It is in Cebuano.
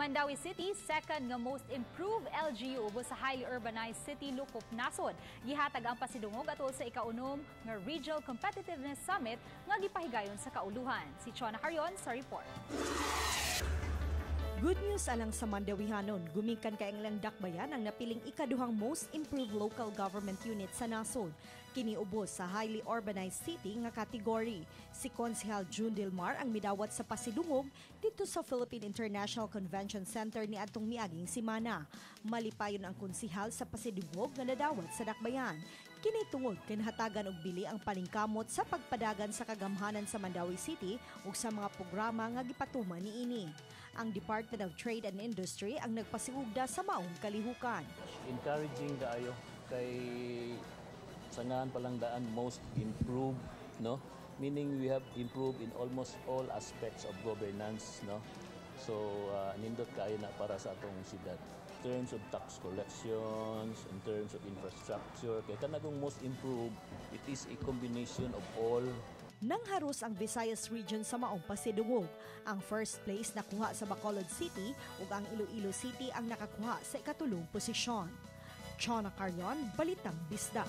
Mandaue City, second nga most improved LGU ubos sa highly urbanized city lukop nasod. Gihatag ang pasidungog atol sa ikaunom nga Regional Competitiveness Summit nga gipahigayon sa kauluhan. Si Chona Carion sa report. Good news alang sa Mandawihanon, gumikan kay ang ilang dakbayan ang napiling ikaduhang most improved local government unit sa nasod. Kini ubos sa highly urbanized city nga category. Si Konsehal June Del Mar ang midawat sa pasidungog didto sa Philippine International Convention Center ni adtong miaging simana. Malipayon ang konsehal sa pasidungog nga nadawat sa dakbayan. Kini tungod kay nahatagan og bili ang paningkamot sa pagpadagan sa kagamhanan sa Mandaue City ug sa mga programa nga gipatuman niini. Ang Department of Trade and Industry ang nagpasigugda sa maong kalihukan. Encouraging kaayo kay sa ngalan pa lang daan, most improved, no? Meaning we have improved in almost all aspects of governance, no? So nindot kaayo na para sa atong syudad. In terms of tax collections, in terms of infrastructure, kay kanang most improved, it is a combination of all. Nangharos ang Visayas Region sa maong pasidungog. Ang first place nakuha sa Bacolod City ug ang Iloilo City ang nakakuha sa ikatulong posisyon. Chona Carion, Balitang Bisdak.